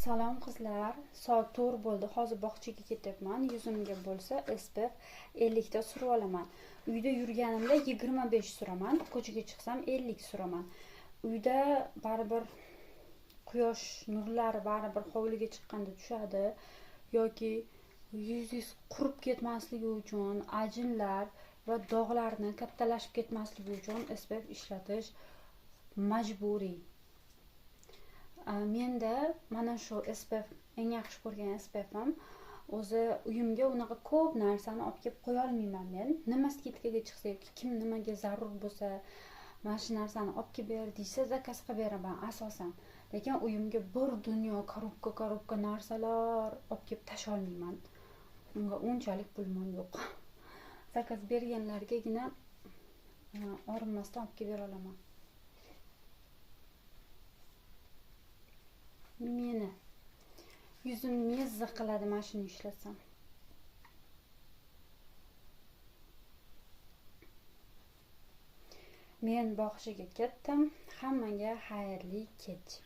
Salom qizlar, soat 4 bo'ldi. Hozir bog'chaga ketyapman. Yuzimga bo'lsa SPF 50 ta surib olaman. Uyda yurganimda 25 suraman, ko'chaga chiqsam 50 suraman. Uyda baribir quyosh nurlari baribir hovliga chiqqanda tushadi yoki yuzingiz qurib ketmasligi uchun, ajinlar va dog'larni kattalashib ketmasligi uchun SPF ishlatish majburiy. Menda mana shu SPF eng yaxshi ko'rgan SPF'im. O'zi uyimga unaqa ko'p narsani olib kelib qo'ya olmayman men. Nima skidkaga chiqsa yoki kim nimaga zarur bo'lsa, mana shu narsani olib kelib ber deysa, zakaz qilib beraman asosan. Lekin uyimga bir dunyo korobka-korobka narsalar olib kelib tasha olmayman. Unga unchalik pulim yo'q. Zakaz berganlargagina orinmasdan olib kelib bera olaman. Meni yuzim mezza qiladi mana shuni ishlatsam. Men bog'chaga ketdim. Hammaga xayrli kech.